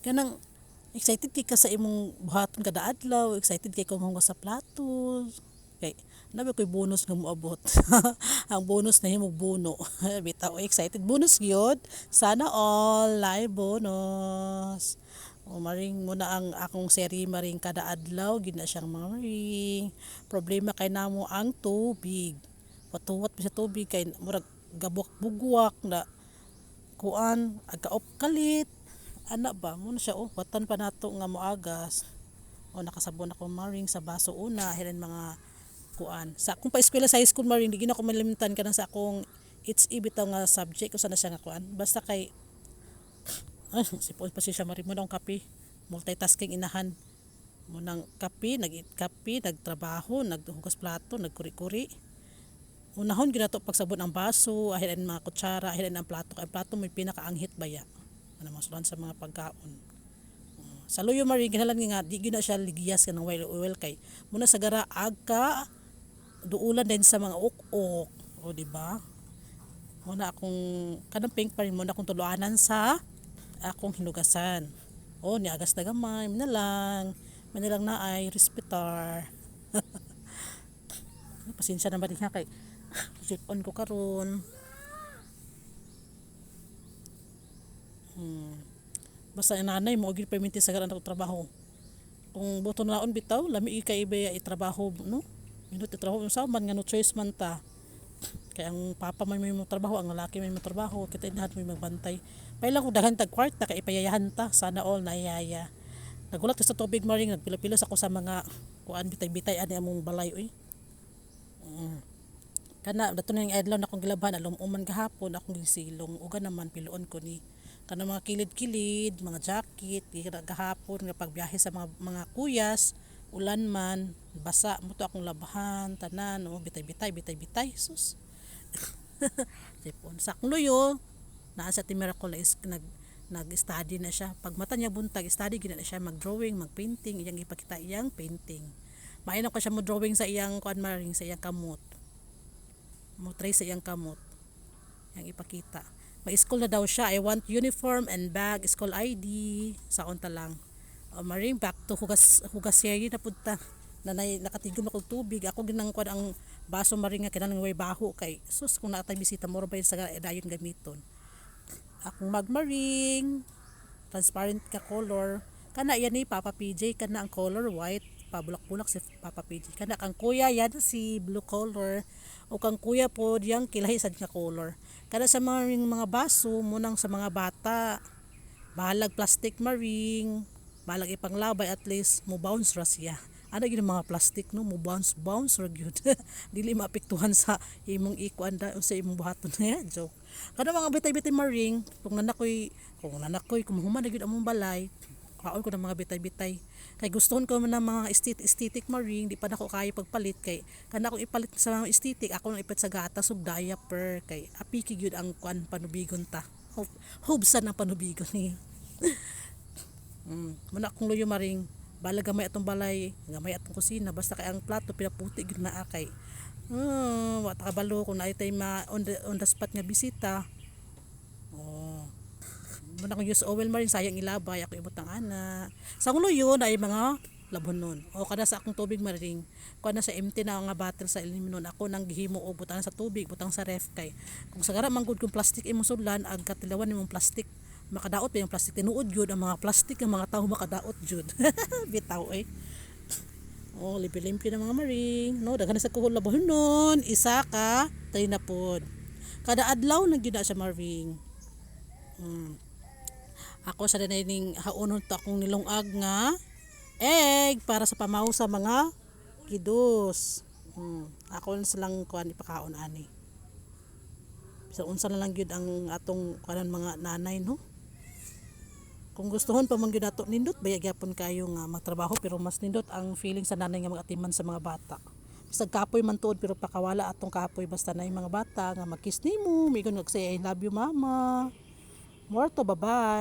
Kanang excited kay ka sa imong buhaton kada adlaw, excited kay ka manghugas sa plato. Kay naa ba koy bonus nga moabot. Ang bonus nahimong bono. Bitaw excited bonus gyud. Sana all naay bonus. O maring muna ang akong serye, maring, kada adlaw gyud na siyang mga maring. Problema kay namo ang tubig. Patuwat pa sa tubig kay murag gabuk bugwak na kuan agkaop kalit ana ba mo na siya. Oh, watan pa nato nga moagas. O, nakasabon ako, maring, sa baso una hilan mga kuan sa akong pa-eskwela sa high school, maring. Di gyud ako malimtan kanang sa akong HE bitaw nga subject usa na siya nga kuan basta kay ay sipon pa siya, maring. Mo na akong kape, multitasking inahan mo nang kape, nag kape, nagtrabaho, naghugas plato, nagkuri-kuri. Unahon gyud nato pagsabon ang baso, ahilan mga kutsara, ahilan ang plato kay ang plato mo'y pinakaanghit baya ano masulan sa mga pagkaon. Sa luyo, maring, kinahanglan nga di gyud na siya ligiyas kanang well oil kay muna sa gara agka duulan din sa mga uk-ok. O, di ba? Muna akong kanang pink pa rin muna akong tuluanan sa akong hinugasan. O, niagas na gamay, mo na lang. Mo na lang naay respetar. Pasensya na ba ha kay sip on ko karon. Basta nanay mo gyud perminti sa garan akong trabaho. Kung buto naon bitaw, lami kay iba itrabaho, no? Minot itrabaho sa man nga no choice man ta. Kay ang papa man may mo trabaho, ang lalaki may mo trabaho, kita lahat may magbantay. Pailang kung daghan tag kwarta kay ipayayahan ta, sana all naiyaya. Nagulat ko sa tubig, maring, nagpilo-pilos ako sa mga kuan bitay-bitay ani among balay oy. Kana dato ning adlaw na akong gilabhan alum-uman gahapon akong gisilong uga naman piloon ko ni kanang mga kilid-kilid, mga jacket, di gahapon nga pagbiyahe sa mga kuyas, ulan man, basa mo to akong labhan tanan, oh, bitay-bitay, bitay-bitay, sus. Sipon. Sa akong luyo, naa sa Miracle is nag-study na siya. Pag mata niya buntag, study gid na siya, mag-drawing, mag-painting, iyang ipakita iyang painting. Maayo ko siya mo drawing sa iyang kuan, maring, sa iyang kamot. Mo try sa iyang kamot. Iyang ipakita. May school na daw siya. I want uniform and bag, school ID, sa unta lang. O, maring, back to hugas hugas serie na pud ta. Nanay nakatigom ako tubig. Ako ginang kuan ang baso, maring, nga kinahanglan way baho kay sus kung naa tay bisita mo ba sa dayon gamiton. Akong magmaring transparent ka color kana yan ni Papa PJ, kana ang color white, pabulak-bulak si Papa PJ. Kana kang kuya yan si blue color o kang kuya po diyang kilahi sad nga color. Kada sa mga baso munang sa mga bata, bahalag plastic, maring, bahalag ipanglabay, at least mo bounce ra siya. Ana gyud mga plastic, no, mo bounce bounce ra gyud, dili maapektuhan sa imong ikuan da sa imong buhaton. Joke. Kada mga bitay-bitay, maring, kung nanakoy kung human na gyud among balay, kaon ko ng mga bitay-bitay kay gustohon ko man ng mga aesthetic, aesthetic, maring. Di pa nako kaya pagpalit kay kana akong ipalit sa mga aesthetic, ako nang ipalit sa gatas ug diaper kay apiki gyud ang kuan panubigon ta. Hubsan ang panubigon ni. Muna akong luyo, maring, balag gamay atong balay, gamay atong kusina, basta kay ang plato pinaputi gyud naa kay wa ta kabalo kung naay tay ma on the spot nga bisita. Oh. Muna akong use oil, maring, sayang ilabay, ako ibutang ana. Sa akong luyo na ay mga labhonon. O kada sa akong tubig, maring, kuan na sa empty na nga bottle sa ilimnon ako nang gihimo og butang sa tubig, butang sa ref kay kung sagara man gud kung plastic imong sudlan ag katilawan nimong plastic, makadaot pa yung plastic. Tinuod gyud ang mga plastic ang mga tao makadaot jud bitaw eh. Oh, limpyo-limpyo na mga maring, no? Daghan na sa kuhol labhonon, isa ka tay na pod. Kada adlaw na gyud na siya, maring. Ako sa ning haonon to akong nilungag nga egg para sa pamaw sa mga kiddos. Ako na silang kuan ipakaon ani. Sa unsa na lang gyud ang atong kuanan mga nanay, no? Kung gustuhon pa man gyud nato, nindot baya gyapon kayo nga magtrabaho, pero mas nindot ang feeling sa nanay nga magatiman sa mga bata. Bisag kapoy man tuod, pero pakawala atong kapoy basta na mga bata nga mag-kiss nimo, miingon nga say, "I love you, mama." More to, bye-bye.